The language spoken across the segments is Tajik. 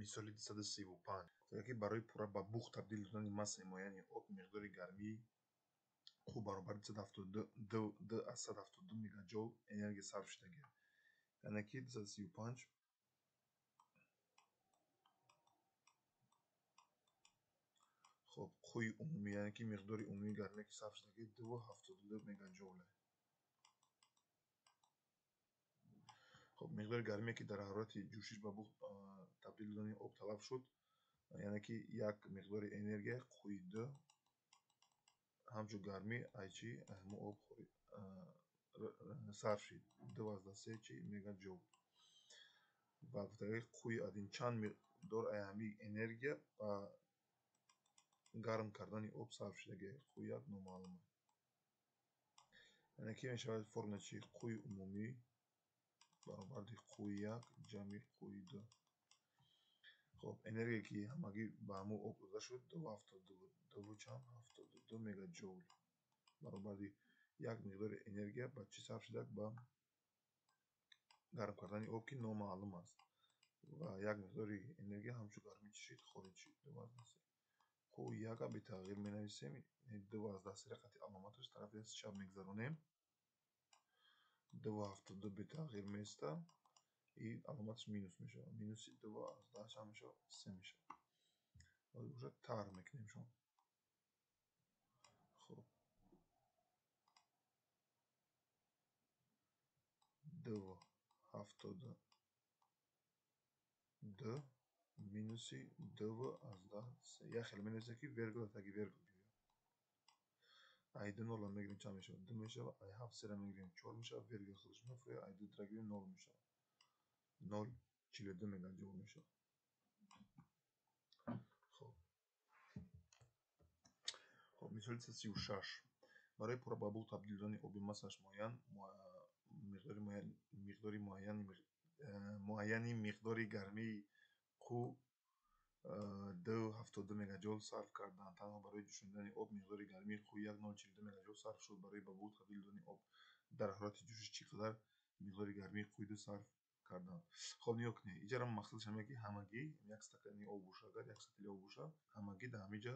Мисоли 235. Ки барои пурра ба буғ табдил додани массаи муайяни об миқдори гармии қу баробари 272 мегаҷоул энергия сарф шудагист. Яъне ки 235 хоб қӯи умумӣ, яъне ки миқдори умумии гармие ки сарф шудагӣ 272 мегаҷоул. Хоб миқдори гармие ки дар ҳарорати ҷӯшиш ба буғ табдил додани об талаб шуд, яъне ки як миқдори энергия қӯи 2 ҳамчун гармӣ айчи ҳамон об сарф шуд 2.3 чи мегаҷоул. Ва гуфтаги қӯи один чанд миқдор ҳамин энергия ба гарм кардани об сарф шудаги қӯи як номаълум. Яъне ки мешавад формула чи қӯи умумӣ баробари қӯи як ҷамъи қӯи 2. Хоб энергия ки ҳамагӣ ба ҳамон об дода шуд 2.72 мегаҷоул баробари як миқдори энергия ба чӣ сарф шудак? Ба гарм кардани об ки номаълум аст ва як миқдори энергия ҳамчун гармӣ чӣ шуд? Хориҷ шуд 2.3. Қӯи яка бетағйир менависем, 2.3 қати аломаташ тарафи дасти чап мегузаронем, 2.72 бетағйир меиста и аломаташ минус мешавад. Минуси 2.10 чанд мешавад? 3 мешавад. Ҳозир бошад тарҳ мекунем шон. Хоб 2.72 минуси 2.10 як хел менависем ки вергула таги вергул биёяд. Ай ду нола мегирем чанд мешавад? 2 мешавад. Ай ҳафт сера мегирем 4 мешавад. Вергул худаш мефурӯяд. Ай ду дра гирем 0 мешавад. 0.42 мегаҷоул мешавад. Хоб. Хоб мисоли 36. Барои пурра ба буғ табдил додани оби массааш муайян миқдори муайяни миқдори гармии қу 2.72 мегаҷоул сарф карданд. Танҳо барои ҷӯшонидани об миқдори гармии қу 1.42 мегаҷоул сарф шуд. Барои ба буғ табдил додани об дар ҳарорати ҷӯшиш чӣ қадар миқдори гармии қӯи 2 сарф карданд? Хоб нигоҳ кунед, иҷара мақсадаш ҳамин ки ҳамагӣ як стакани об боша, агар як сатили об боша, ҳамагӣ дар ҳамин ҷа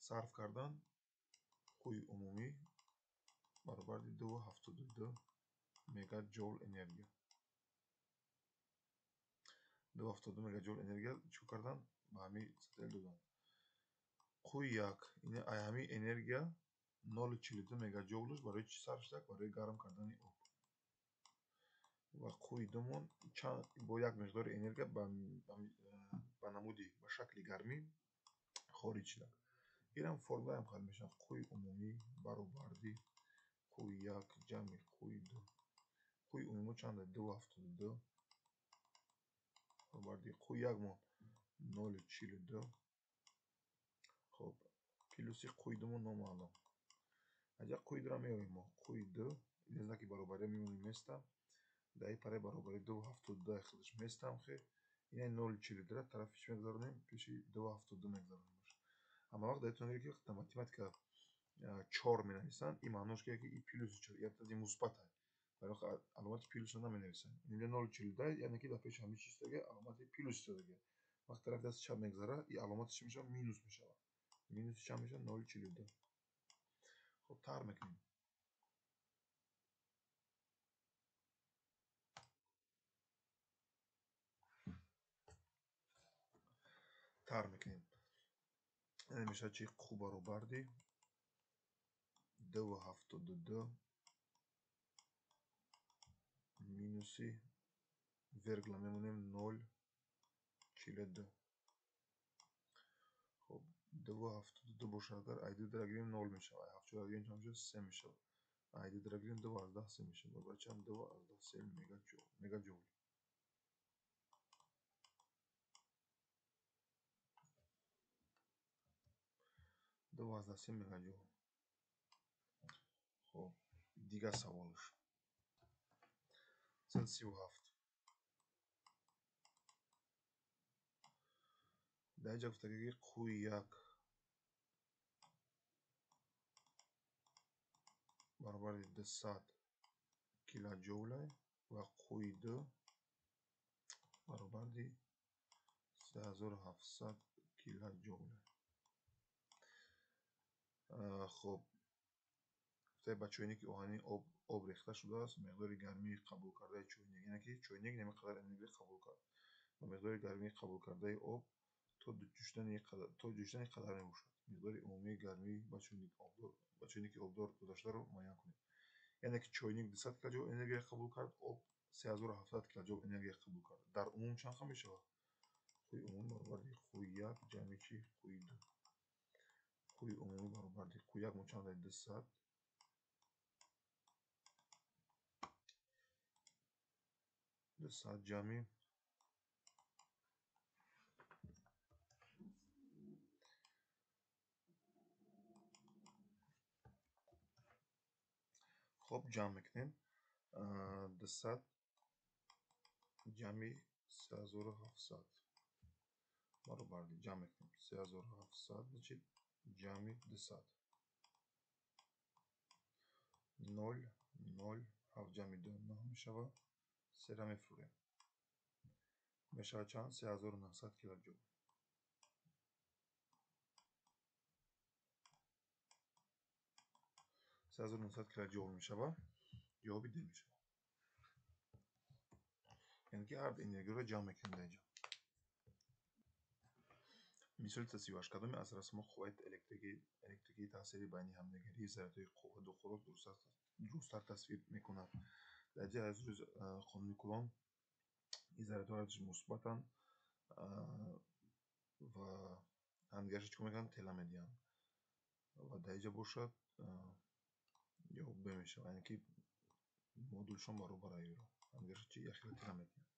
сарф кардан қӯи умумӣ баробари 2.72 мегаҷоул энергия. 2.72 мегаҷоул энергия чӣ кардан? Ба ҳамин сатил додан. Қӯи як, ҳамин энергия 0.42 мегаҷоулаш барои чӣ сарф шудак? Барои гарм кардани об. Ва қӯи думон бо як миқдори энергия ба намуди ба шакли гармӣ хориҷ шудак. Инам формулаам хел мешавад. Қӯи умумӣ баробарди қӯи як ҷамъи қӯи 2. Қӯи умумӣ чанд? 2.72 баробарди қӯи як мон 0.42. Хоб плюси қӯи думон номаълум. Аҷа қӯи дура меоем мо. Қӯи 2 ин знаки баробария мемонем места. Дар ин параи баробари 2.72 худаш местам хе. Ина 0.42 тарафи чӣ мегузаронем? Пеши 2.72 мегузаронем. Ҳама вақт дар ки дар математика 4 менависанд, ин маънош ки и плюси 4, як тази мусбат аст. Барои аломати плюсро наменависанд. Инҷа 0.42, яъне ки дар пеши ҳамин чиз истодаги аломати плюс истодаги. Вақт тарафи дасти чап мегузара, и аломати чӣ мешавад? Минус мешавад. Минуси чанд мешавад? 0.42. Хоб тарҳ мекунем. Тарҳ мекунем. Яъне мешавад чи қу баробарди 2.72 минуси вергула мемонем 0.42. Хоб 2.72 бошад агар ай ду дра гирем 0 мешавад. Ай ҳафт чор гирем чанд мешавад? 3 мешавад. Ай ду дра гирем 2.3 мешавад. Баробари чанд? 2.3 мегаҷоул. 2.3 мегаҷоул. Хоб дигар саволаш 137. Дар инҷа гуфтаги ки қӯи як баробари 200 килоҷоул ва қӯи 2 баробари 3700 килоҷоул. Хоб, ба чойники оҳанӣ об рехта шудааст. Миқдори гармии қабулкардаи чойник, яъне ки чойник намиқадар энергия қабул кард ва миқдори гармии қабулкардаи об то ҷӯшидани қадар мебошад. Миқдори умумии гармии ба чойники обдор додашударо муайян кунед. Яъне ки чойник 200 килоҷоул энергия қабул кард, об 3700 килоҷоул энергия қабул кард. Дар умум чанд ха мешавад? Қувваи умумӣ баробари қувваи 1 ҷамъи чи? Қувваи 2. Қувваи умумӣ баробари қувваи 1 мо чанд дорем? 200 ҷамъи хоб ҷамъ мекунем 200 ҷамъи 3700 баробарди ҷамъ мекунем 3700 значит ҷамъи 200 0 0 7 ҷамъи 2 9 мешавад. Сера мефурем. Мешавад чанд? 3900 килоҷоул. 3900 килоҷоул мешавад. Ҷавоби Д мешавад. Яъне ки ҳар энергияро ҷамъ мекунем дар инҷо. Мисоли 38. Кадоме аз расмҳо қувваи электрикии таъсири байни ҳамдигарии зарядҳои қувва ду қувваро дурусттар тасвир мекунад? Дар ҷои аз рӯи қонуни Кулон ин зарядҳо ҳардуш мусбатанд ва ҳамдигарашро чӣ кор мекунанд? Тела медиҳанд. Ва дар инҷо бошад ҷавоб Б мешавад. Яъне ки модулшон баробар аёро. Ҳамдигарашро чи якхела тела медиҳанд.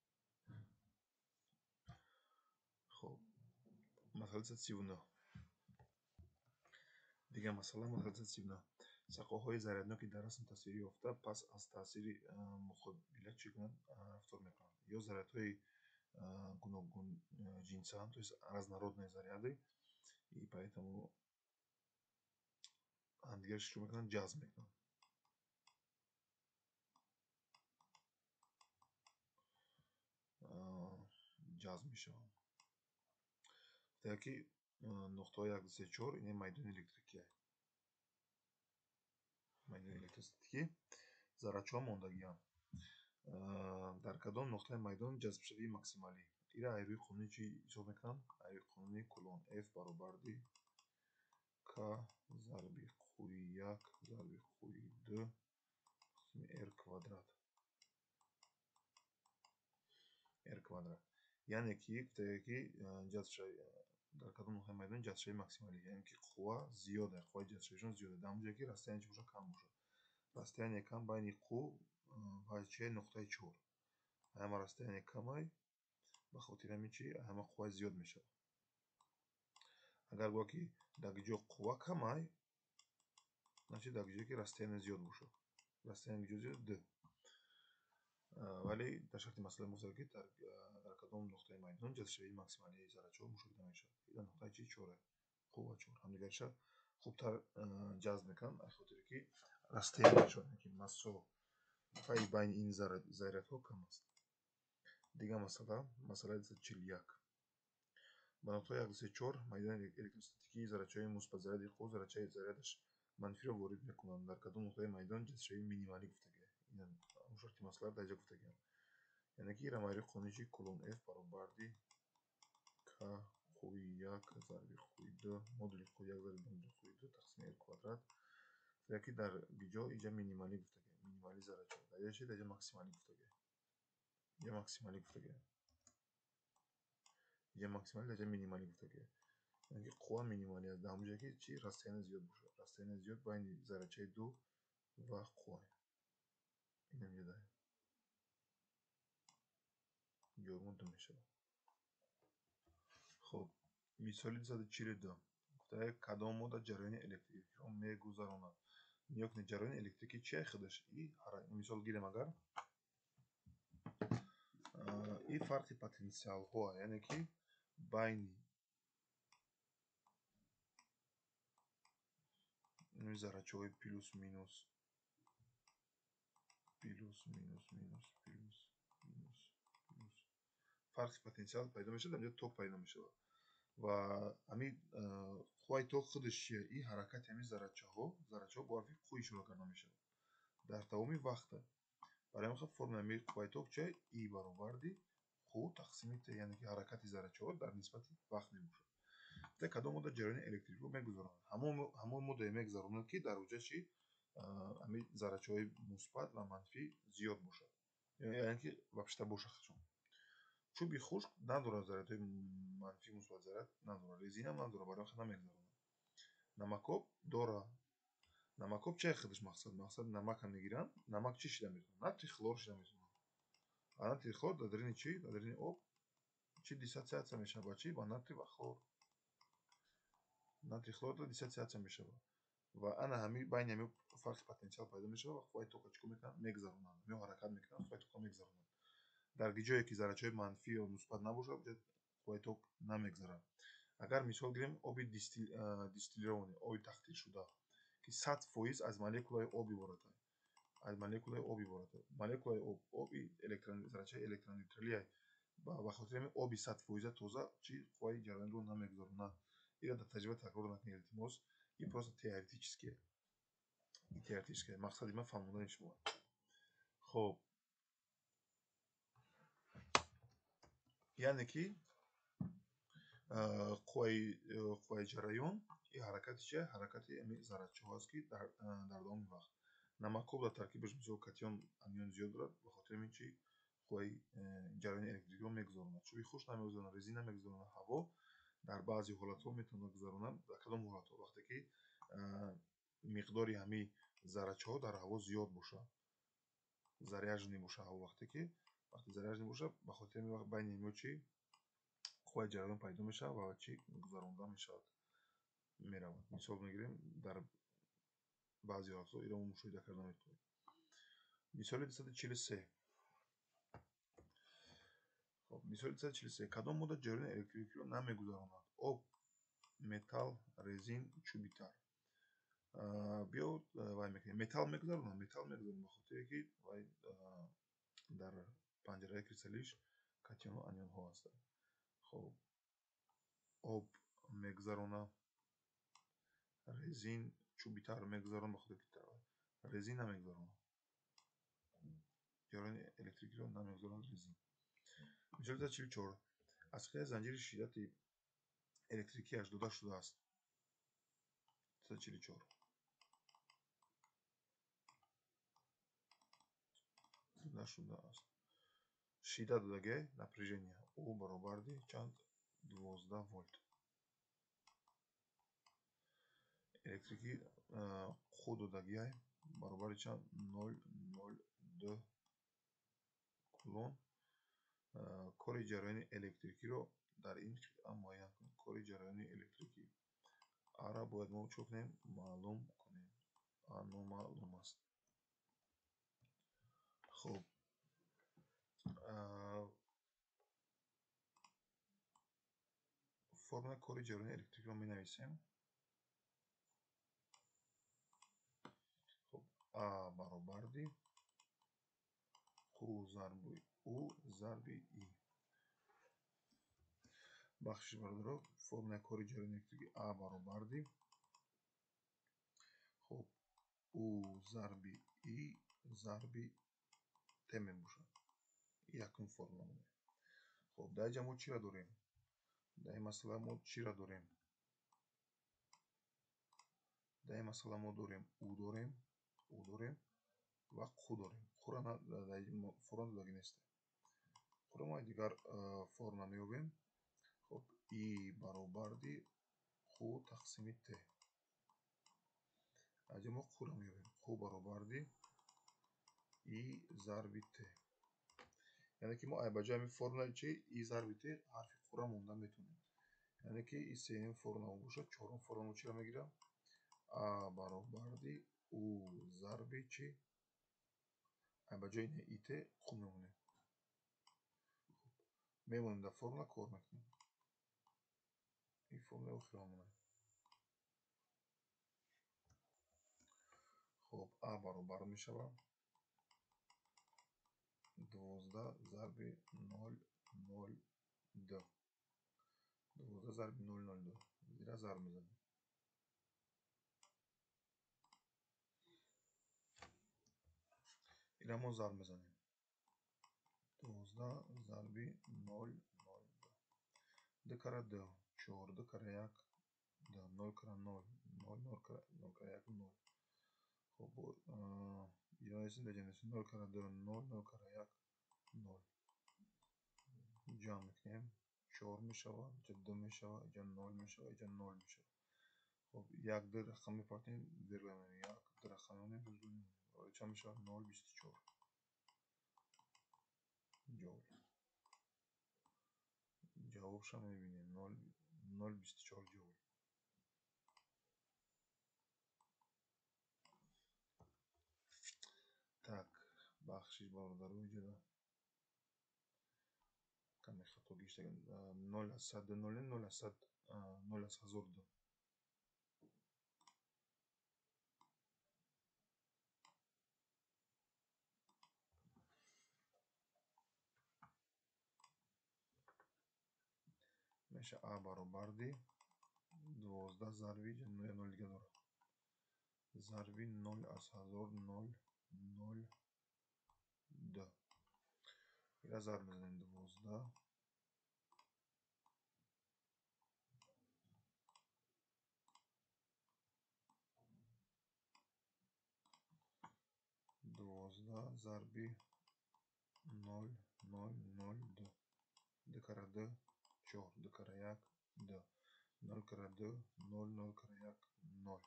Хоб, масъала 39. Дигар масъала, масъала 39. Сақоҳои зарядноки дар расм тасвир ёфта пас аз таъсири муқобила чӣ гуна рафтор мекунанд? Ё зарядҳои гуногунҷинсанд, то есть разнородные заряды, и поэтому ҳамдигарашро чӣ мекунанд? Ҷазб мекунанд. Ҷазб мешаванд. Гуфта ки нуқтаҳои 1, 2, 3, 4 ин майдони электрикӣ. Майдони электростатикӣ заррачаҳо мондагианд. Дар кадом нуқтаи майдон ҷазбшавии максималӣ? Ира аз рӯи қонуни чӣ ҳисоб мекунанд? Аз рӯи қонуни Кулон. F баробарди К зарби қувваи 1 зарби қувваи 2 тақсими R квадрат. R квадрат. Яъне ки гуфтае ки ҷазбшавӣ дар кадом нуқтаи майдон ҷазбшавии максималӣ, яъне ки қувва зиёда, қувваи ҷазбшавишон зиёда. Дар он ҷое ки расстояние чӣ бошад? Кам бошад. Расстояние кам байни қув ва чи нуқтаи 4. Ҳама расстояние камай, ба хотири ҳамин чи ҳама қувва зиёд мешавад. Агар гӯяд ки дар ҷо қувва камай, значит дар ҷое ки расстояние зиёд бошад. Расстояние ҷо зиёд 2. Вале дар шарти масъала мегӯяд ки дар кадом нуқтаи майдон ҷазбшавии максималии заррачаҳо мушоҳида мешавад. Ин нуқтаи чи 4, қувва 4. Ҳамдигарша хубтар ҷазб мекунанд, аз хотире ки расстояниешон, яъне ки масофаи байни ин зарядҳо кам аст. Дигар масъала, масъалаи 41. Ба нуқтаҳои 1, 2, 3, 4 майдони электростатикии заррачаҳои мусбат заряди қув заррачаи зарядаш манфиро ворид мекунанд. Дар кадом нуқтаи майдон ҷазбшавии минималӣ гуфтагианд? Ин шарти масъала дар ҷо гуфтагианд. Яъне ки рамайри қонуни чи Кулон F баробарди К қувваи 1 зарби қувваи 2 модули қувваи 1 зарби модули қувваи 2 тақсими R квадрат. Яке дар ҷо инҷа минималӣ гуфтагианд. Минималӣ заррача. Дар ҷо чи? Дар ҷо максималӣ гуфтагианд. Инҷа максималӣ гуфтагианд. Инҷа максималӣ, дар ҷо минималӣ гуфтагианд. Яъне ки қувва минималӣ аст. Дар ҳамон ҷое ки чи расстояние зиёд бошад. Расстояние зиёд байни заррачаи 2 ва қувва. Ин ҳам ҷо ҷавобмон 2 мешавад. Хоб, мисоли 242. Гуфтае кадом модда ҷараёни электрикиро мегузаронад? Нигоҳ кунед, ҷараёни электрикӣ чи худаш? И мисол гирем агар и фарқи потенсиалҳо, яъне ки байни заррачаҳои плюс минус плюс минус минус плюс минус плюс Фарқи потенсиал пайдо мешавад, дар инҷо ток пайдо мешавад. Ва ҳамин қувваи ток худаш чия? Ин ҳаракати ҳамин заррачаҳо, заррачаҳо бо ҳарфи Q ишора карда мешавад дар тамоми вақта. Барои ҳамин формулаи ҳамин қувваи ток чия? И баробарди Q тақсими T, яъне ки ҳаракати заррачаҳо дар нисбати вақт мебошад. Кадом модда ҷараёни электрикиро мегузаронад? Ҳамон моддае мегузаронад, ки дар оҷа чи ҳамин заррачаҳои мусбат ва манфӣ зиёд бошад, яъне ки вообще бошад худшон. Чӯби хушк надорад заррачаҳои манфӣ, мусбат заррат надорад, резинам надорад, барои ҳамин намегузаронад. Намакоб дорад. Намакоб чай худаш мақсад? Мақсад намака мегиранд. Намак чӣ шида метавонад? Натрий хлор шида метавонад. А натрий хлор дар дарини чӣ? Дар дарини об чӣ диссотсиатсия мешавад? Ба чӣ? Ба натрий ва хлор. Натрий хлор диссотсиатсия мешавад. Ва ана ҳамин байни ҳамин фарқи потенсиал пайдо мешавад ва қувваи тока чӣ кор мекунанд? Мегузаронанд. Ё ҳаракат мекунанд, қувваи тока мегузаронанд. Дар ҷое ки заррачаҳои манфӣ ё мусбат набошад, қувваи ток намегузарад. Агар мисол гирем оби дистиллированный, оби тақтиршуда, ки 100% аз молекулаи об иборат аст. Аз молекулаи об иборат аст. Молекулаи об, оби заррачаи электронейтралия. Ба хотири ҳамин оби 100% тоза чӣ қувваи ҷараёнро намегузаронад. Инро дар таҷриба такрор накунед, илтимос. Ин просто теоретические. Ин теоретические. Мақсади ман фаҳмондани шумо. Хоб. Яъне ки қувваи ҷараён ин ҳаракати чия? Ҳаракати ҳамин заррачаҳо аст, ки дар давоми вақт. Намакоб дар таркибаш мисол катион, анион зиёд дорад, ба хотири ҳамин чи қувваи ҷараёни электрикиро мегузаронад. Чӯби хушк намегузаронад, резина намегузаронад, ҳаво дар баъзе ҳолатҳо метавонад гузаронад. Дар кадом ҳолатҳо? Вақте ки миқдори ҳамин заррачаҳо дар ҳаво зиёд бошад, заряженный бошад ҳаво, вақте заряженный бошад, ба хотири ҳамин вақт байни инҳо чи қувваи ҷараён пайдо мешавад ва чи гузаронда мешавад, меравад. Мисол мегирем, дар баъзе ҳолатҳо инро мо мушоҳида карда метавонем. Мисоли 243. Хоб, мисоли 243. Кадом модда ҷараёни электрикиро намегузаронад? Об, металл, резин, чӯби тар. Биё вай мекунем. Металл мегузаронад? Металл мегузаронад, ба хотире ки вай дар панҷараи кристаллиш катиону анионҳо ҳастанд. Хоб, об мегузаронад, резин, чӯби тар мегузаронад, ба хотире ки резин намегузаронад. Ҷараёни электрикиро намегузаронад резин. Мисоли 244. Аз қитъаи занҷири шиддати электрикиаш дода шудааст. 244. Дода шудааст. Шиддат додагӣ, напряжение У баробарди чанд? 12 вольт. Электрики Q додагӣ баробари чанд? 0,02 кулон. Кори ҷараёни электрикиро дар ин қитъа муайян кунед. Кори ҷараёни электрикӣ А-ра бояд мо чӣ кунем? Маълум кунем. А номаълум аст. Хоб, формулаи кори ҷараёни электрикиро менависем. Хоб, А баробарди Q зарби U зарби I. Бахшиш бародаро, формулаи кори ҷараёни электрикӣ А баробарди хоб U зарби I зарби T мебошад. Якум формула. Хоб, дар инҷа мо чиро дорем? Дар ин масъала мо чиро дорем? Дар ин масъала мо дорем U дорем, U дорем ва Q дорем. Q-ро дар ин формула додагӣ нест. Q-ро мо дигар формула меёбем. Хоб, I баробарди Q тақсими T. Аз ин мо Q-ро меёбем. Q баробарди I зарби T. Яъне ки мо ба ҷои ҳамин формулаи чи I зарби T ҳарфи Q-ро монда метавонем. Яъне ки ин сеюм формула бошад, чорум формула чиро мегирам? А баробарди U зарби чи? Ба ҷои I T Q мемонем. Мемонем дар формула, кор мекунем. Ин формулаи охиро мемонем. Хоб, А баробар мешавад 12 зарби 0 нол ду. 12 зарби нол нол ду. Зира зарб мезанем. Ира мо зарб мезанем. 12 зарби нол нол ду. Ду кара ду, чор, ду кара як, ду, нол кара нол, нол, нол кара, нол кара як, нол. Хоб, иҷо нестем, даҷа нестем. Нол кара ду, нол, нол кара як, нол. Ҷамъ мекунем. Чор мешавад, иҷа ду мешавад, иҷа нол мешавад, иҷа нол мешавад. Хоб, як ду рақам мепартем, вергула мемонем. Як ду рақам мемонем, вергула мемонем. Чанд мешавад? Нол бисту чор. Ҷоул. Ҷавобша мебинем. Нол, нол бисту чор ҷоул. Так, бахшиш бародаро, иҷода каме хато гирифта. Нол аз сад ду, нол, нол аз сад, нол аз ҳазор ду. Меша А баробарди 12 зарби, иҷа нол дига дорад, зарби нол аз ҳазор нол нол ду. Ира зарб мезанем. 12 12 зарби нол нол нол ду. Ду кара ду, чор, ду кара як, ду, нол кара ду, нол, нол кара як, нол.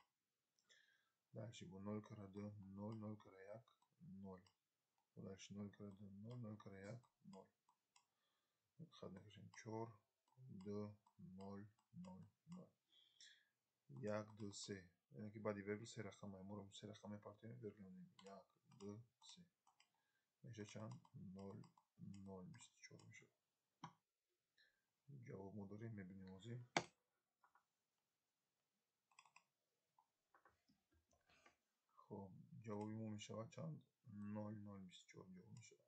Дальше бо нол кара ду, нол, нол кара як, нол. Дальше нол кара ду, нол, нол кара як, нол. Хат мекашем. Чор, ду, нол, нол, нол. Як, ду, се. Яъне ки баъди вергул се рақам. Моро се рақам мепартоем, вергул мемонем. Як, ду, се. Меша чанд? Нол, нол, бисту чор мешавад. Ҷавоб мо дорем, мебинем ҳозир. Хоб, ҷавоби мо мешавад чанд? Нол, нол, бисту чор ҷавоб мешавад.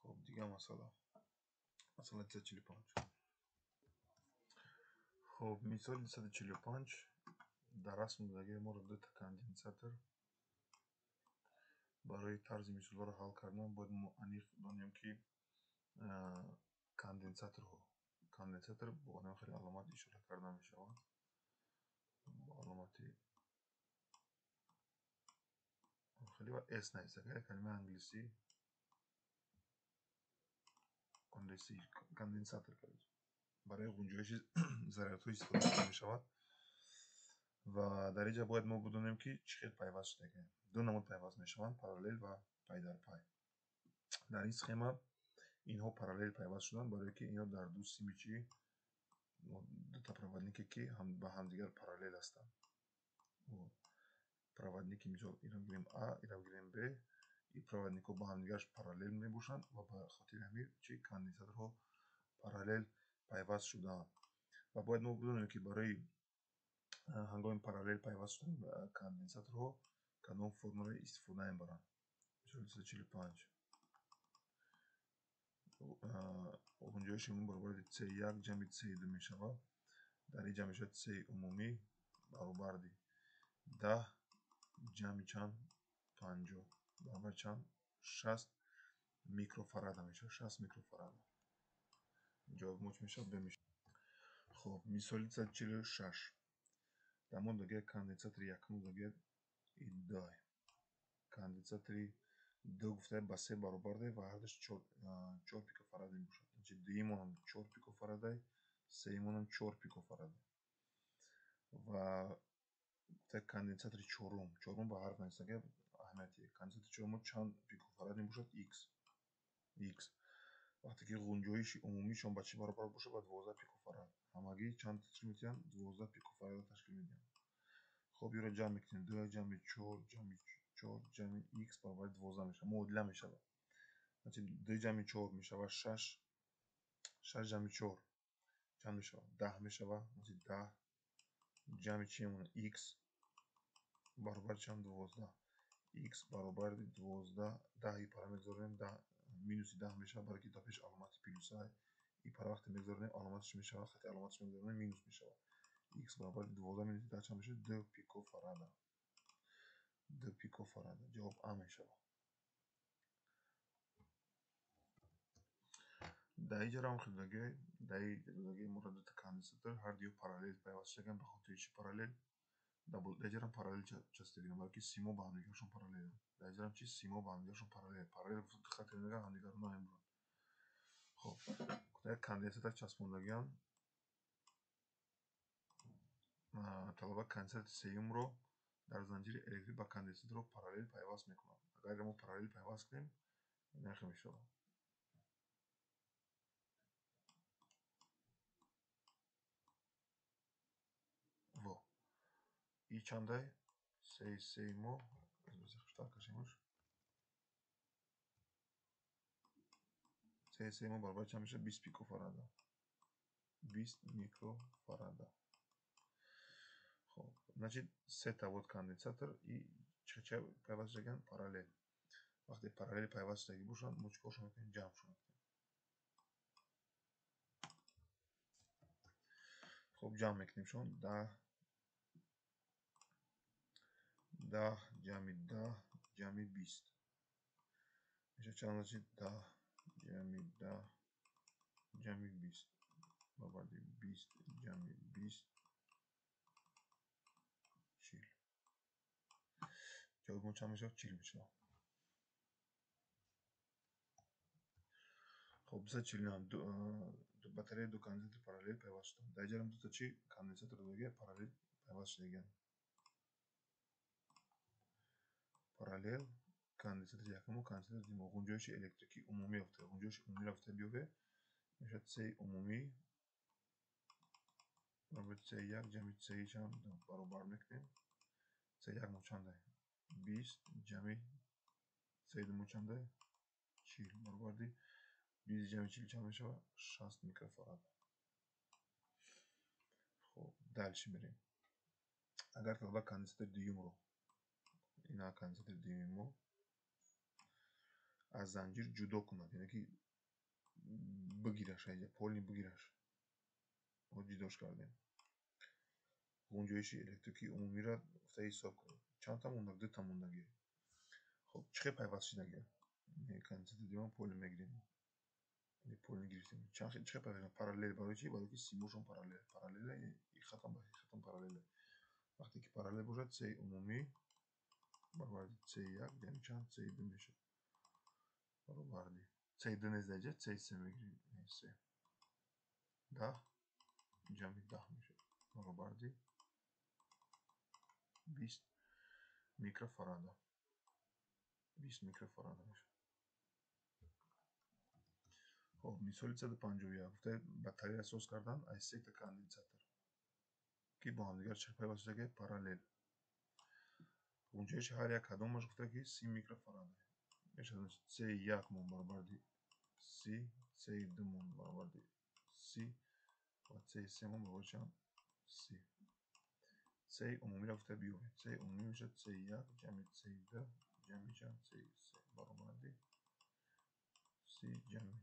Хоб, дигар масъала. Масъала 245. Хоб, мисоли 245 дар расм додаги моро дута конденсатор. Барои тарзи мисолҳоро ҳал кардан бояд мо аниқ донем, ки конденсаторҳо. Конденсатор бо одам хеле аломат ишора карда мешавад. Бо аломати хеле ва S нависта, калимаи англисӣ конденсатор барои ғунҷоиши зарядҳо истифода карда мешавад. Ва дар инҷа бояд мо бидонем, ки чӣ хел пайваст шудагианд. Ду намуд пайваст мешаванд: параллел ва пайдарпай. Дар ин схема инҳо параллел пайваст шуданд, барое ки инҳо дар ду сими чӣ, дута проводнике ки ба ҳамдигар параллел ҳастанд. Проводники мисол инро гирем А, инро гирем Б, ин проводникҳо ба ҳамдигарш параллел мебошанд ва ба хотири ҳамин чӣ конденсаторҳо параллел пайваст шудаанд. Ва бояд мо бидонем, ки барои ҳангоми параллел пайваст шудани конденсаторҳо кадом формуларо истифода мебаранд. Мисоли 245. Ғунҷоиши умумӣ баробари C1 ҷамъи C2 мешавад. Дар ин ҷамъ мешавад C умумӣ баробарди 10 ҷамъи чанд? 50 баробар чанд? 60 микрофарада мешавад. 60 микрофарада. Ҷавоби мо чӣ мешавад? Б мешавад. Хоб, мисоли 246. Дар мо дагия конденсатори якум дагия и д. Конденсатори д гуфта ба се баробар ва ҳардуш 4 пикофарада мебошад. Значит, дуюмонам 4 пикофарадай, сеюмонам 4 пикофарадай. Ва гуфта конденсатори чорум, чорум ба ҳарф нависага аҳамияти конденсатори чорум чанд пикофарад мебошад? X. X. Вақте ки ғунҷоиши умумишон ба чӣ баробар бошад? Ба 12 пикофарад. Ҳамагӣ чанд ташкил медиҳанд? 12 пикофарада ташкил медиҳанд. Хоб, инро ҷамъ мекунем. 2 ҷамъи 4 ҷамъи 4 ҷамъи x баробари 12 мешавад. Муодила мешавад. Значит, 2 ҷамъи 4 мешавад 6. 6 ҷамъи 4 чанд мешавад? 10 мешавад. Значит, 10 ҷамъи чӣ мемонад? X баробари чанд? 12. X баробари 12, 10 и пара мегузорем, минуси 10 мешавад, барои ки дар пеш аломати плюса и пара вақте мегузорем, аломаташ мешавад, хати аломаташ мегузорем, минус мешавад. X баробари 12 минуси 10 чанд мешавад? 2 пикофарада. 2 пикофарада. Ҷавоб А мешавад. Дар ин ҷараён хидлаги, дар ин ҷараён моро дута конденсатор ҳар дуё параллел пайваст шудаган. Ба хотири чӣ параллел? Дар ҷараён параллел часпидаган, балки симо ба ҳамдигаршон параллеланд. Дар ҷараён чи симо ба ҳамдигаршон параллел. Параллел гуфта хати мегӯянд, ҳамдигарро намебуранд. Хоб, як конденсатор часпондагиам. Талаба конденсатори сеюмро дар занҷири электрӣ ба конденсаторро параллел пайваст мекунад. Агар мо параллел пайваст кунем, нахе мешавад. Во. И чандай? Сеи сеи мо, хуштар кашемаш. Сеи сеи мо баробар чанд мешавад? 20 пикофарада. 20 микрофарада. Хоб, значит, сета вот конденсатор и ча пайваст шудаган параллел. Вақте параллел пайваст шудагӣ бошанд, мо чӣ коршон мекунем? Ҷамъшон мекунем. Хоб, ҷамъ мекунем шон 10 10 ҷамъи 10 ҷамъи 20. Мешавад чанд? Значит, 10 ҷамъи 10 ҷамъи 20 баробари 20 ҷамъи 20 40. Ҷавоби мо чанд мешавад? 40 мешавад. Хоб, 249 батареяи ду конденсатор параллел пайваст шуданд. Дар ҷараён дута чи конденсатор додагия параллел пайваст шудагианд. Параллел конденсатори якуму конденсатори дуюм. Ғунҷоиши электрикии умумӣ ёфта, ғунҷоиши умумӣ рафта биёбе, мешавад C умумӣ баробари C1 ҷамъи C чанд баробар мекунем. C1 мо чанда? 20 ҷамъи C2 мо чанда? 40 баробари 20 ҷамъи 40 чанд мешавад? 60 микрофарад. Хоб, дальше мерем. Агар талаба конденсатори дуюмро, ина конденсатори дуюми мо аз занҷир ҷудо кунад, яъне ки бигираш, полни бигираш, мо ҷудош кардем. Ғунҷоиши электрикии умумиро гуфта ҳисоб кунем. Чандта мондаг? Дута мондагӣ. Хоб, чӣ хел пайваст шудагӣ? Конденсатори дуюм полни мегирем. Полни гирифтем. Чӣ хел пайваст? Параллел. Барои чӣ? Барои ки симошон параллел. Параллел, и хатам ба хатам параллел. Вақте ки параллел бошад, C умумӣ баробари C1 ҷамъи чанд? C2 мешавад. Баробари C2 нест дар ҷа, C3 мегирем. C 10 ҷамъи 10 мешавад. Баробари 20 микрофарада. 20 микрофарада мешавад. Хоб, мисоли 151 гуфта батарея соз кардан аз сета конденсатор, ки бо ҳамдигар чӣ пайваст шудагӣ? Параллел. Ғунҷоиши ҳар як кадомаш гуфта ки 30 микрофарада. Мешавад C1 мон баробари 30, C2 мон баробари 30 ва C3 мон баробари чанд? 30. C умумиро гуфта биёбед. C умумӣ мешавад C1 ҷамъи C2 ҷамъи чанд? C3 баробари 30 ҷамъи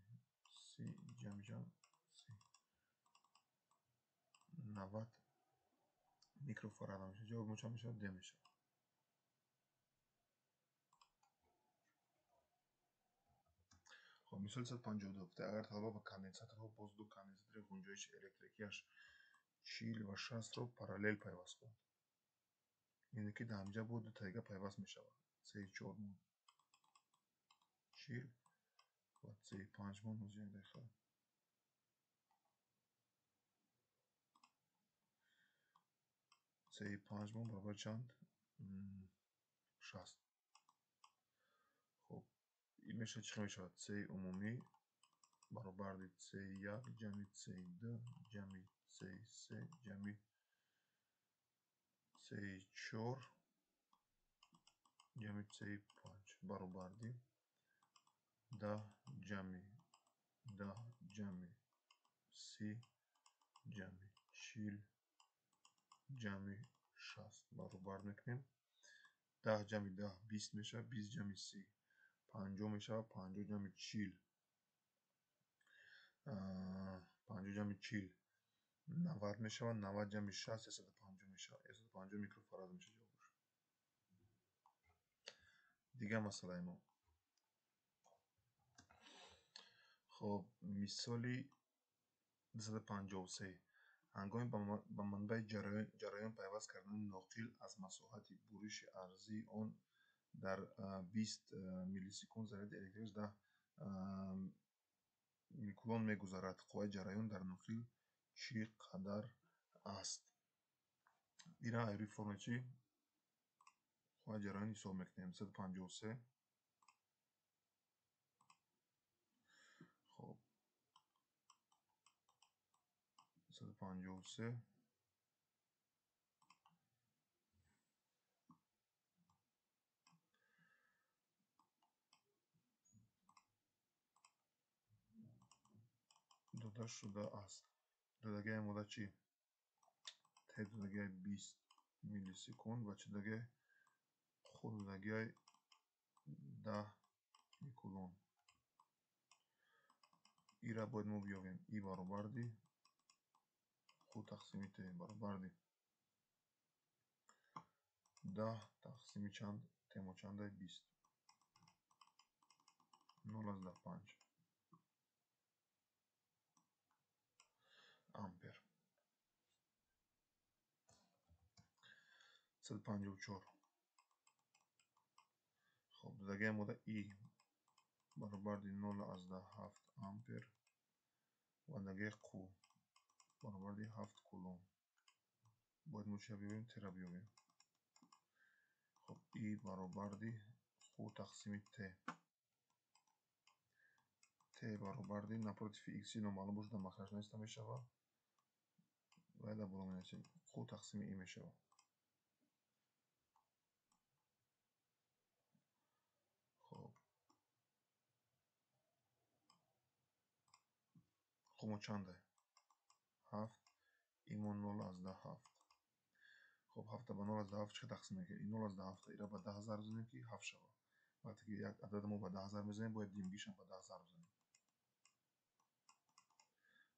30 ҷамъи чанд? 30. 90 микрофарада мешавад. Ҷавоби мо чанд мешавад? D мешавад. Хоб, мисоли 152 гуфта агар талаба ба конденсаторҳо боз ду конденсатори ғунҷоиши электрикиаш 40 ва 60-ро параллел пайваст кунад. Яъне ки дар ҳамҷа бо дута дига пайваст мешавад. C4 мон 40 ва C5 мон як дақиқа. C5 мон баробар чанд? 60. Хоб, ин мешавад чӣ мешавад? C умумӣ баробари C1 ҷамъи C2 ҷамъи C3 ҷамъи C4 ҷамъи C5 баробари 10 ҷамъи 10 ҷамъи 30 ҷамъи 40 ҷамъи 60 баробар мекунем. 10 ҷамъи 10 20 мешавад, 20 ҷамъи 30 50 мешавад, 50 ҷамъи 40 50 ҷамъи 40 90 мешавад, 90 ҷамъи 60 150 мешавад, 150 микрофарад мешавад ҷавобаш. Дигар масъалаи мо. Хоб, мисоли 253. Ҳангоми ба манбаи ҷараён пайваст кардани ноқил аз масоҳати буриши арзии он дар 20 миллисекунд заряди электрикӣ 10 микулон мегузарад. Қувваи ҷараён дар ноқил чӣ қадар аст? Ира айрӯи формула чӣ? Қувваи ҷараён ҳисоб мекунем. 253. Хоб, 253 дода шудааст. Додагиаи мода чӣ? Т додагиаи 20 миллисекунд ва чӣ додагиаи? Q додагиаи 10 микулон. Ира бояд мо биёвем. И баробарди Q тақсими Т баробарди 10 тақсими чанд? Т мо чандай? 20. 0,5 ампер. 154. Хоб, додагиаи мода И баробарди 0,7 ампер ва додагиаи Q баробарди 7 кулон. Бояд мо чиро биёвем? Т-ро биёвем. Хоб, И баробарди Q тақсими Т. Т баробарди напротив X номаълум бошад, дар махраҷ нависта мешавад ва дар боло менависем. Q тақсими И мешавад. Хоб, Q мо чандай? 7, И мо 0,7. Хоб, 7 ба 0,7 чӣ тақсим мекунем? И 0,7 ира ба 10 зарб занем ки 7 шавад. Вақте ки як адад мо ба 10 зарб мезанем, бояд димгишам ба 10 зарб занем.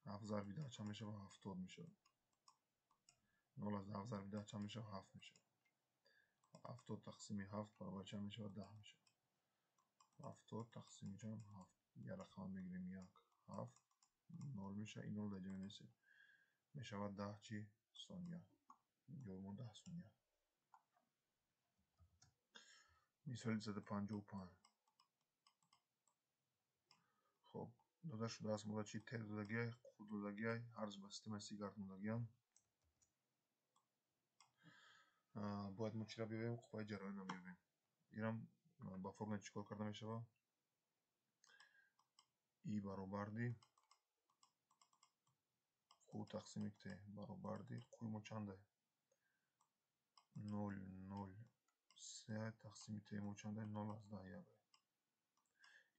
7 зарби 10 чанд мешавад? 70 мешавад. 0,7 зарби 10 чанд мешавад? 7 мешавад. 70 тақсими 7 баробар чанд мешавад? 10 мешавад. 70 тақсими чанд? 7. Як рақам мегирем, 1 7 0 мешавад. Ин 0 дар ҷои менависем. Мешавад 10 чӣ? Сония. Ҷавоби мо 10 сония. Мисоли 255. Хоб, дода шудааст мода чӣ? Т додагиай, Q додагиай, ҳарз ба системаи Си гардондагиам. Бояд мо чиро биёвем? Қувваи ҷараёнро биёвем. Инам ба формула чӣ кор карда мешавад? И баробарди Q тақсими Т баробарди Q мо чандай? 0,03 тақсими Т мо чандай? 0,1.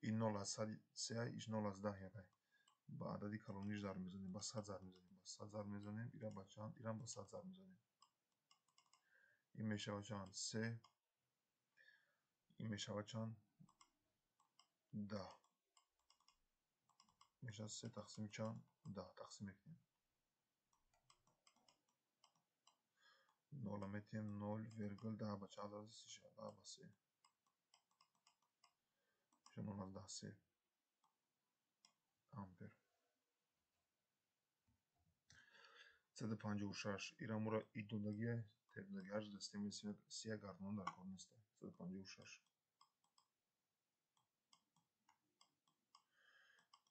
Ин 0,3 иш 0,1. Ба адади калониш зарб мезанем, ба 100 зарб мезанем, ба 100 зарб мезанем, ира ба чанд? Ирам ба 100 зарб мезанем. Ин мешавад чанд? 3. Ин мешавад чанд? 10. Мешавад 3 тақсими чанд? 10 тақсим мекунем. 0 метиҳем 0,10 ба чанд зарб шавад? 10 ба 3. 0,3 ампер. 156. Ира мура И додагиай, Т додагиай, ҳар дар системаи Си гардонда дар кор нест. 156.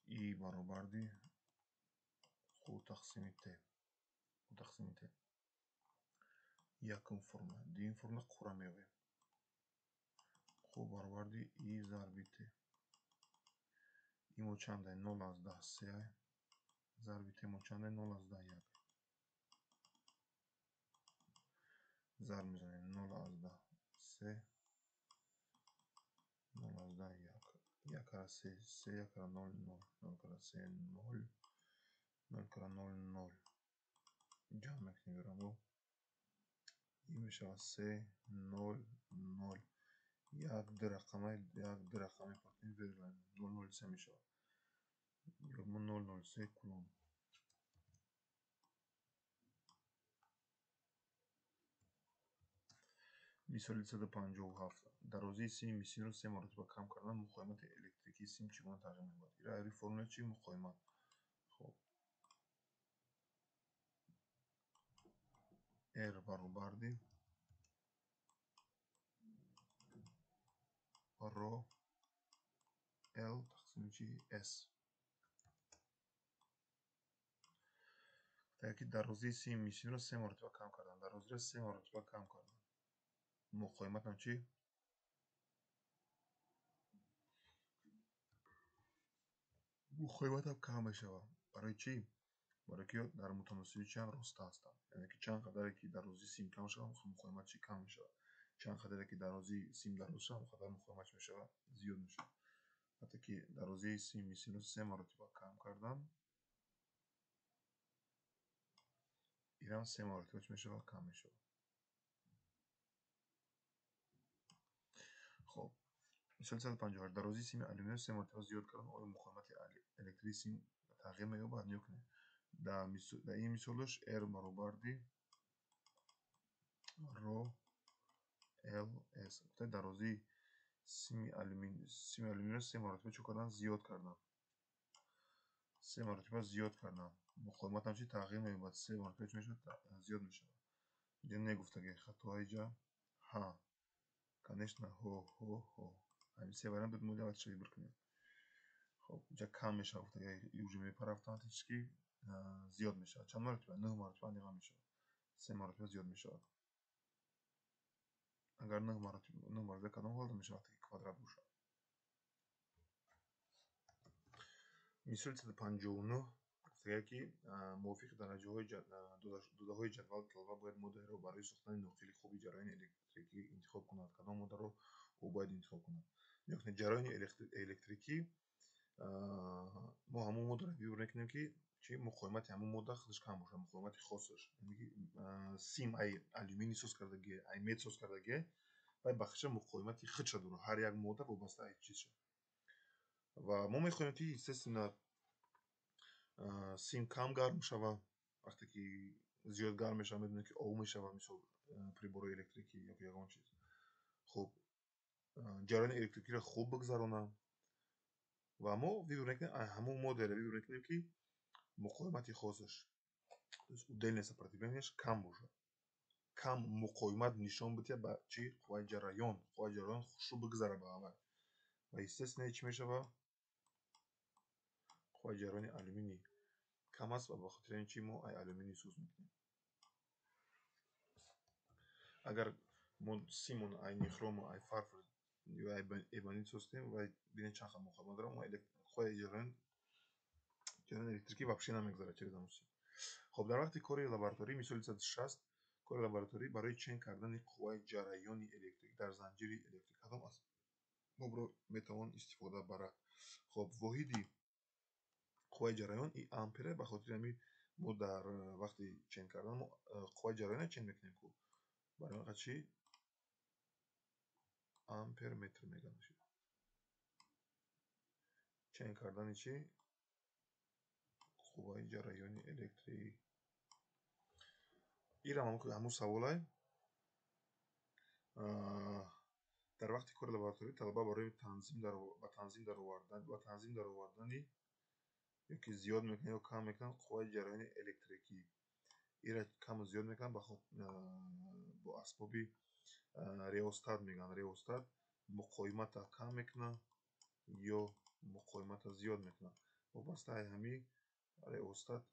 И баробарди Q тақсими Т. Q тақсими Т. Якум формула. Дуюм формула Q-ро меёбем. Q баробарди И зарби Т. И мо чандай? 0,3 зарби Т мо чандай? 0,1. Зарб мезанем 0,3 0,1. 1 кара 3 3, 1 кара 0 0, 0 кара 3 0, 0 кара 0 0. Ҷамъ мекунем ёрамро. Ин мешавад 3 0 0. Як ду рақама, як ду рақами партоем, 0,03 мешавад. Ё мо 0,03 кулон. Мисоли 157. Дарозии сими мисинро се маротиба кам кардан муқовимати электрикии сим чӣ гуна тағйир меёбад? Ира айри формула чи муқовимат? Хоб. R баробарди ро L тақсими чи S. Таки дарозии сими мисинро се маротиба кам кардан. Дарозиро се маротиба кам кардан. Муқовиматам чи? Муқовиматам кам мешавад. Барои чӣ? Барои ки дар мутаносиби чанд роста ҳастанд. Яъне ки чанд қадаре ки дарозии сим кам шавад, муқовимат чи кам мешавад. Чанд қадаре ки дарозии сим дароз шавад, қадар муқовимат чи мешавад? Зиёд мешавад. Ҳатто ки дарозии сими мисинро се маротиба кам кардан, инам се маротиба чи мешавад? Кам мешавад. Хоб, мисоли 158. Дарозии сими алюминийро се маротиба зиёд кардан, оё муқовимати электрии сим тағйир меёбад ё не? Дар ин мисолаш R баробарди ро L S. Гуфта дарозии сими алюминийро се маротиба чӣ кардан? Зиёд кардан. Се маротиба зиёд кардан. Муқовиматам чи тағйир меёбад? Се маротиба чӣ мешавад? Зиёд мешавад. Инҷа негуфтаги хато иҷа. Ҳа. Конечно, ҳо, ҳо, ҳо. Ҳамин се вариант буд, мо аввалша выбор кунем. Хоб, инҷа кам мешавад, гуфтаги уже мепара автоматически, зиёд мешавад. Чанд маротиба? 9 маротиба аниқа мешавад. Се маротиба зиёд мешавад. Агар 9 маротиба, 9 маротиба кадом ҳолат мешавад, вақте ки квадрат бошад? Мисоли 159 гуфтаги ки мувофиқи дараҷаҳои додаҳои ҷадвал талаба бояд моддаеро барои сохтани ноқили хуби ҷараёни электрикӣ интихоб кунад. Кадом моддаро ӯ бояд интихоб кунад? Нигоҳ кунед, ҷараёни электрикӣ мо ҳамон моддаро выбор мекунем ки чи муқовимати ҳамон модда худаш кам бошад, муқовимати хосаш. Яъне ки сим ай алюминий соз кардагӣ, ай мед соз кардагӣ, вай ба худша муқовимати худша дорад. Ҳар як модда вобаста ай чизша. Ва мо мехоҳем ки естественно сим кам гарм шавад. Вақте ки зиёд гарм мешавад, медонем ки об мешавад, мисол приборҳои электрикӣ ё ягон чиз. Хуб, ҷараёни электрикиро хуб бигзаронад. Ва мо выбор мекунем ҳамон моддаеро выбор мекунем ки муқовимати хосаш, то есть удельное сопротивлениеаш кам бошад. Кам муқовимат нишон бидиҳад ба чи? Қувваи ҷараён. Қувваи ҷараён хушрӯ бигзарад ба аввал. Ва естественно чӣ мешавад? Қувваи ҷараёни алюминий кам аст ва ба хотири ин чи мо ай алюминий соз мекунем. Агар мо симон ай нихрому ай фарфор ё ай эбонит соз кунем, вай бинед чанд қадр муқовимат дорад, мо қувваи ҷараёни электрикӣ вообще намегзарад через ҳамон сим. Хоб, дар вақти кори лабораторӣ, мисоли 160, кори лабораторӣ барои чен кардани қувваи ҷараёни электрик дар занҷири электрик кадом асбобро метавон истифода барад? Хоб, воҳиди қувваи ҷараён и ампере, ба хотири ҳамин мо дар вақти чен кардан мо қувваи ҷараёнро чен мекунем ку. Барои он чи амперметр мегӯянд. Чен кардани чи? Қувваи ҷараёни электрик. Ирам ҳамун саволай. Дар вақти кори лабораторӣ талаба барои ба танзим даровардани ё ки зиёд мекунад ё кам мекунад қувваи ҷараёни электрикӣ. Ира каму зиёд мекунад бо асбоби реостат мегӯянд. Реостат муқовиматро кам мекунад ё муқовиматро зиёд мекунад. Вобаста ай ҳамин реостат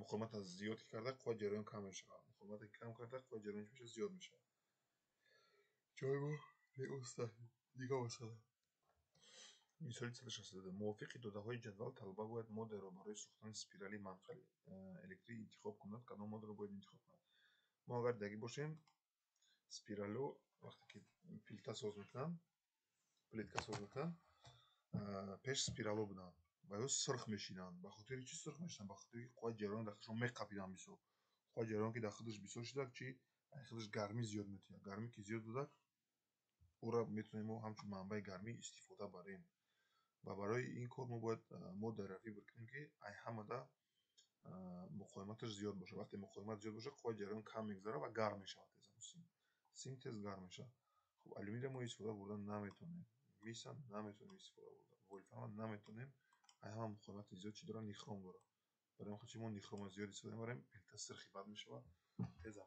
муқовиматро зиёд карда қувваи ҷараён кам мешавад. Муқовиматро кам карда қувваи ҷараён чӣ мешавад? Зиёд мешавад. Ҷои мо реостат дигар масъала. Мисоли 162. Мувофиқи додаҳои ҷадвал талаба бояд моддаеро барои сохтани спирали манқали электрикӣ интихоб кунад. Кадом моддаро бояд интихоб кунад? Мо агар дагӣ бошем, спиралҳо вақте ки плита соз мекунанд, плитка соз мекунанд, пеш спиралҳо буданд ва ё сурх мешиданд. Ба хотири чӣ сурх мешиданд? Ба хотири ки қувваи ҷараён дар худшон меқапиданд, мисол. Қувваи ҷараён ки дар худаш бисёр шудак, чи худаш гармӣ зиёд метиҳад. Гармӣ ки зиёд додак, ӯро метавонем мо ҳамчун манбаи гармӣ истифода барем. Ва барои ин кор мо бояд моддаеро выбор кунем, ки ай ҳамада муқовиматаш зиёд бошад. Вақте муқовимат зиёд бошад, қувваи ҷараён кам мегузарад ва гарм мешавад тез. Сим тез гарм мешавад. Хуб, алюминийро мо истифода бурда наметавонем, миса наметавонем истифода бурда, вольфрама наметавонем. Ай ҳама муқовимати зиёд чӣ дорад? Нихром дорад. Барои он хотир мо нихромро зиёд истифода мебарем. Пелта сирхи бад мешавад, тез.